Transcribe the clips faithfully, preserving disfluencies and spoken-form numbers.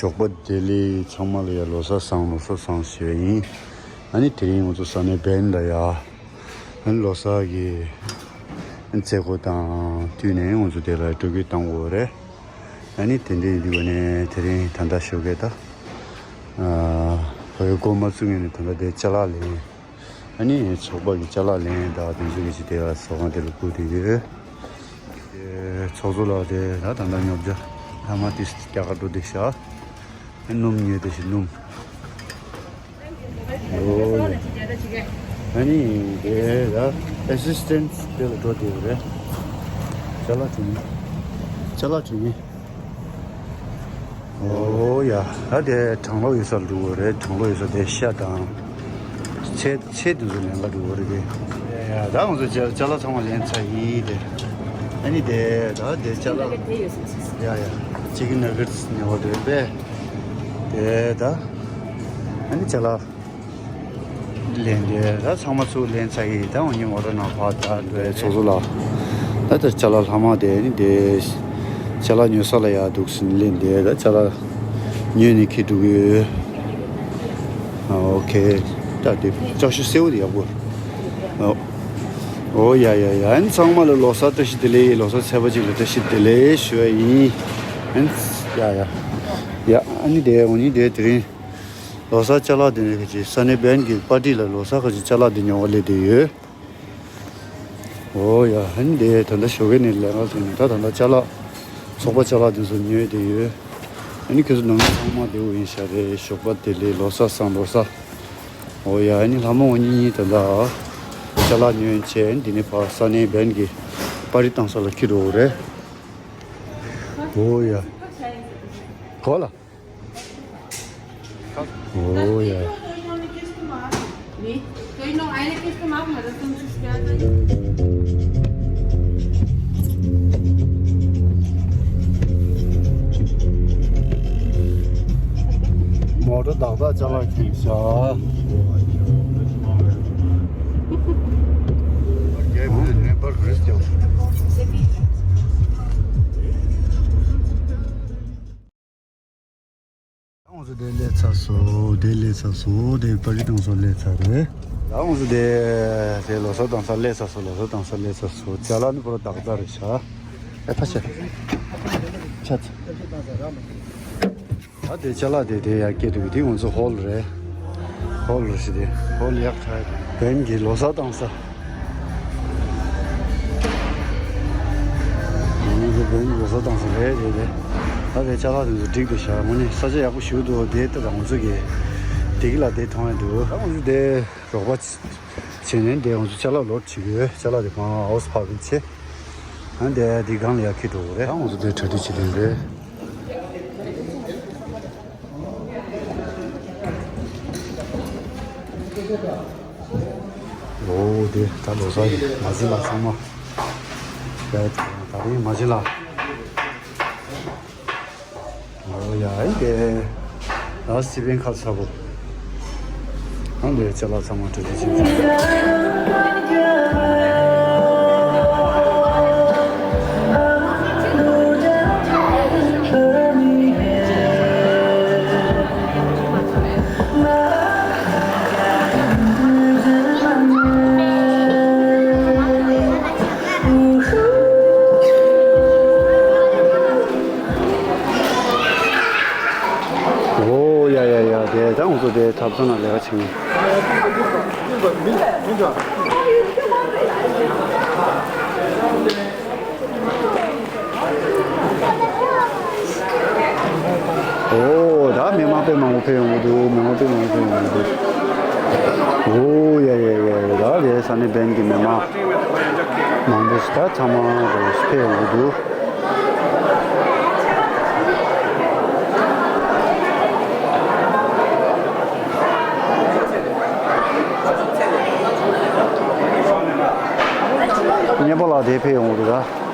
ཞོགས་པ་བདེ་ལེགས། ཚང་མ་ལ་ཡ་ལོ་གསར་བཟང་། ལོ་གསར་བཟང་ཞུ་ཡ་ཡིན། ཨ་ནི་དེ་རིང་ང་ཚོ་ས་གནས་བན་ལ་ཡ་ཨ་ནི་ལོ་གསར་གྱི་མཛད་སྒོ་དང་བསྟུན་ནས་ང་ཚོ་དེ་ལ་སྤྲོ་སྐྱིད་བཏང་དགོས་རེད། ཨ་ནི་དེ་འདྲ་ཡིན་དུས་ནས་དེ་རིང་ད་ལྟ་ཞོགས་ཀས་ད་ཨ་ཕ་གི་འགོ་མ་བཙུགས་སྔོན་ནས་ད་ལྟ་དེ་ཅ་ལག་ལེན། ཨ་ནི་ཚོགས་པ་གི་ཅ་ལག་ལེན་དང་དེ་ཚོ་གི་ཅི་དེ་ལ་ཟ་ཁང་དེ་ལ་བསྐུར་དེ་ཡོད། དེ་ཚོགས་གཙོ་ལགས་དེ་ད་ད་ལྟ་ཉོབ་ཇ་ལྷག་མ་ཏིས་རྒྱ་གར་འགྲོ་བསྡད་ཤག་ཨ་སྣུམ་ཉོས་དེ་ཞིག་སྣུམ། ཨོ་ཡ། ཨ་ནི་དེ་ད་ཨེ་སི་སི་ཊེན་ཊི་དེ་ལ་འགྲོ་བསྡད་ཡོད་རེད། ཅ་ལག་བྱུང་། ཅ་ལག་བྱུང་ངེ། ཨོ་ཡ། ད་དེ་གྲང་གློག་ཡོད་ས་ལ་འགྲོ་དགོས་རེད། གྲང་གློག་ཡོད་ས་དེ་ཤ་དང་ཚལ་ཚལ་དེ་ཚོ་ལེན་ག་འགྲོ་དགོས་རེད་དེ། ཡ་ཡ། ད་ང་ཚོ་ཅ་ཅ་ལག་ཚང་མ་ལེན་ཚར་ཡིན་དེ། ཨ་ནི་དེ་ད་དེ་ཅ་ལག་ཡ་ཡ། ཅི་ཀན་ནག་གེ་ཊི་སི་ཉོ་བ་རེད་པས། དེ་ད་ཨ་ནི་ཅ་ལག་ལེན་དེ་ད་ཚང་མ་ཚུར་ལེན་ཚར་ཡིན། ད་འོ་ཉི་མ་ར་ནང་ཕར་ད་འགྲོ་ཡ་ཚོགས་གཙོ་ལགས། ད་ལྟ་ཅ་ལག་ལྷག་མ་དེ་ནི་དེ་ཅ་ལག་ཉོ་ས་ལ་ཡར་འདུག་ཟིན་ལེན་དེ་ད་ཅ་ལག་ཉོས་ནས་འཁྱེར་འགྲོ་གི་ཡོད། ཨ་ཨོ་ཁེ། ད་དེ་ཅོག་ཤུ་སེའུ་དེ་ཡག་པོ། ཨོ་ཨོ་ཡ་ཡ་ཡ། ཨ་ནི་ཚང་མ་ལ་ལོ་གསར་བཀྲ་ཤིས་བདེ་ལེགས། ལོ་གསར་ཚེས་པ་གཅིག་ལ་བཀྲ་ཤིས་བདེ་ལེགས་ཞུ་བ་ཡིན། ཨ་ནི་ཡ་ཡ་ཡ། ཨ་ནི་དེ་འོ་ནི་དེ་དེ་རིང་ལོ་གསར་ཅ་ལག་དེ་ནས་ཁ་ཅིག་ས་གནས་བན་གྱི་པར་ཊི་ལ་ལོ་གསར་ཁ་ཅིག་ཅ་ལག་དེ་ཉོ་བ་སླེབས་བསྡད་ཡོད། ཨོ་ཡ། ཨ་ནི་དེ་ད་ལྟ་ཞོགས་ཀས་ནས་ལས་ཀ་ཟིན་ནས་ད་ད་ལྟ་ཅ་ལག་ཚོགས་པ་ཅ་ལག་དེ་ཚོ་ཉོས་བསྡད་ཡོད། ཨ་ནི་ཁྱེད་ཚོ་ནང་མི་ཚང་མ་བདེ་པོ་ཡིན་ཤག་རེད། ཞོགས་པ་བདེ་ལེགས། ལོ་གསར་བཟང་། ལོ་གསར། ཨོ་ཡ། ཨ་ནི་ལྷ་མོ་འོ་གཉིས་ད་ལྟ་ཅ་ལག་ཉོས་བྱས། ཨ་ནི་འདི་ནས་ཕར་ས་གནས་བན་གྱི་པར་ཊི་བཏང་ས་ལ་འཁྱེར་འགྲོ་དགོས་རེད། ཨོ་ཡ། གོ་ལ། Oh ja. མོ་ཊ་ཏག་ཏག་ཅ་ལག་ཁྱེར་ཤག་ང་ཚོ་དེ་སླེབས་ཚར་སོང་། དེ་སླེབས་ཚར་སོང་། དེ་པར་ཊི་བཏང་ས་སླེབས་ཚར་རེད། ད་ང་ཚོ་དེ་དེ་ལོ་གསར་བཏང་ས་སླེབས་ཚར་སོང་། ལོ་གསར་བཏང་ས་སླེབས་ཚར་སོང་། ཅ་ལག་ནི་པོ་ར་ཏག་ཏག་རེད་ཤག་ཨེ་ཕ་ཤ་ཆ་ཚ། ད་དེ་ཅ་ལག་དེ་དེ་ཡར་སྐྱེལ་འདུག་དེ་ང་ཚོ་ཧོལ་རེད། ཧོལ་རེད་ཤི་དེ་ཧོལ་ཡག་ཐག་རེད། བན་གྱི་ལོ་གསར་བཏང་ས། ང་ཚོ་བོད་ནས་བཟོ་བཏང་ས་རེད་རེད་རེད། ད་དེ་ཅ་ལག་དེ་ཚོ་འགྲིག་འདུག་ཤག་དངོས་གནས་ས་ཆ་ཡག་པོ་ཞིག་འདུག་དེ་ལྟ་དང་ང་ཚོ་གི་དེ་གི་ལ་དེ་མཐོང་ཡ་འདུག་ད་ང་ཚོ་དེ་རོགས་པ་བྱས་ནས་དེ་ང་ཚོ་ཅ་ལག་ལོཌ་བྱེད་ཀྱི་ཡོད། ཅ་ལག་དེ་གང་ཨའོ་སི་ཕར་བུད་བྱས། ཨ་དེ་དེ་སྒང་ལ་ཡར་འཁྱེར་འགྲོ་དགོས་རེད། ད་ང་ཚོ་དེ་གྲ་སྒྲིག་བྱེད་དོན་རེད། ཨོ་དེ་ད་ལོ་གསར་ཡིན། མ་གཞི་ལ་ཚང་མ་ཡ་ད་རིང་མ་གཞི་ལ། ཨོ་ཡ་ཨི་དེ་ད་སི་པན་ཁ་ཚ་པོ། ཨ་འདི་ཅ་ལག་ཚང་མ་གྲ་སྒྲིག་བྱེད་ཀྱི། ཨོ་ཡ་ཡ་ཡ། དེ་ད་ང་ཚོ་དེ་ཐབ་ཚང་ན་ལས་ཀ་བྱེད་ངེས། ཨོ་ད་མི་མང་དཔེ་མང་པོ་ཕེབས་ཡོང་གི་འདུག་མི་མང་དཔེ་མང་པོ་ཕེབས་ཡོང་གི་འདུག་ཨོ་ཡ་ཡ་ཡ་ཡ། ད་དེ་ས་གནས་བན་གྱི་མི་མང་མང་པོ་ཞིག་ད་ཚང་མ་རུ་ཕེབས་ཡོང་གི་འདུག་གཉེན་པོ་ལགས་དེ་ཕེབས་ཡོང་གི་འདུག་ད།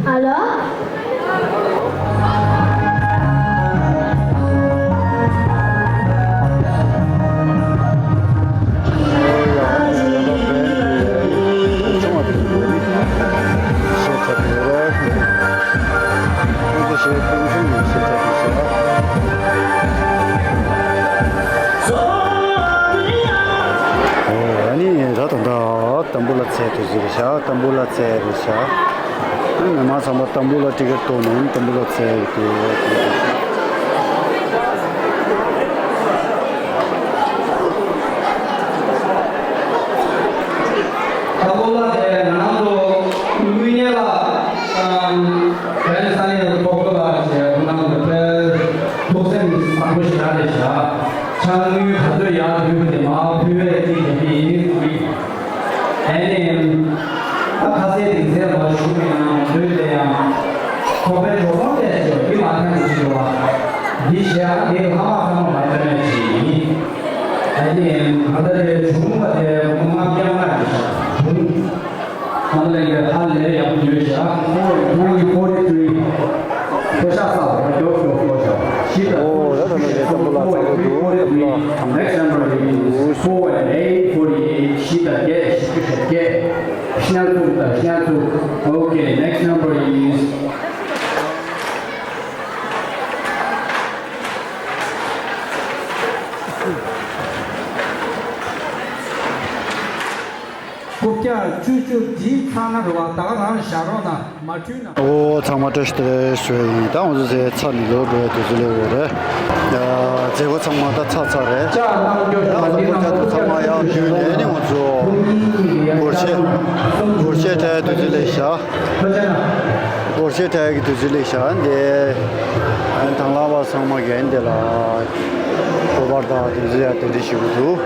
ཨ་ལོ། ཨ་ནི་ད་ད་ད་དམ་བུ་ལ་ཚད་དུས་ཚོད་རེད་ཤག་དམ་བུ་ལ་ཚད་རེད་ཤག་མི་མང་ཚང་མ་དམ་བུ་ལ་ཊི་ཀེ་ཊི་གཏོང་ནས་དམ་བུ་ལ་ཚད་ཡོད་དུས། དམ་བུ་ལ་དེ་ང་རང་ཚོ་དངོས་གནས་ལ་བོད་ས་གནས་ཀྱི་ཐོག་ལ་བྱས་ཁོང་རྣམ་པ་དཔེ་ཐུགས་སེམས་བཟང་པོ་ཞེ་དྲག་རེད་ཤག་ཕྱག་དངུལ་ག་ཚོད་ཡར་ཡོད་པ་དེ་མར་ཕུལ་བའི་རྩིས་དེ་འདྲ་ཡིན། ཨ་ནི། ད་ཁ་སའི་སྡིངས་ཆའི་ནང་བཞུགས་པའི་ནང་ལོས་དེ་ཡང་ཁོག་པའི་གྲོགས་པོ་བལྟས་ཏེ་འདི་མ་ཐག་ཏུ་ཕྱིན་པ། འདི་བཞག་འདི་ལྷག་མ་ཚང་མ་མ་སྟོན་ནས་ཕྱིན་ཡིན། ཨ་ནི་གང་ལྟར་དེ་བྱུང་བ་དེ་ངོ་མ་སྐྱབས་མགོན་ཡིན་ཤག་བྱུང་། གང་ལྟར་ལས་ཀ་ཧ་ལས་ཡག་པོ་ཡོད་ཤག་ཕོ་ཡི་ཕོ་ཡི་ཕོ་ཡི་ཕོ་ཤ་ས་བ་ཀྱོག་ཀྱོག་ཀྱོག་ཤག་ཤི་ད། ཨོ་ཡ་ད་ནི་ལས་ཀ་མོ་ལ་ཚ་གི་འདུག་ད་མོ་ལ་ཐང་པོ། Next number is four one eight forty eight ཤི་ད་རྒྱས་ཤི་ཤ་རྒྱས། Schnellzug, the Schnellzug. Okay, next number is རྐུབ་བཀྱག་བཅུ་བཅུ་བྲིས་ཚར་ན་རེད་བ། ད་ག་རང་བཞག་རོགས་གནང་། མ་འཁྲུལ་ན། ཨོ་ཚང་མ་བཀྲ་ཤིས་བདེ་ལེགས་ཞུ་ཡ་ཡིན། ད་ང་ཚོ་ཚེ་ཚར་ནས་ལོག་འགྲོ་ཡ་དུས་ཚོད་སླེབས་ཡོད་རེད། ཡ་མཛད་སྒོ་ཚང་མ་ད་ཚར་ཚར་རེད། ཡ་ང་ཚོ་སྐོར་ཆ་ཚང་མ་ཡར་བསྡུས་ནས་ནི་ང་ཚོ་སྒོར་གཞས་སྒོར་གཞས་འཁྲབ་ཡ་དུས་ཚོད་སླེབས་ཤག་སྒོར་གཞས་འཁྲབ་ཡ་གི་དུས་ཚོད་སླེབས་ཤག་འདི་དང་བླངས་པ་ཚང་མ་གིས་འདི་ལ་སྐུ་པར་དང་དེ་ཚོ་ཡ་དེ་འདྲ་ཞུ་གི་འདུག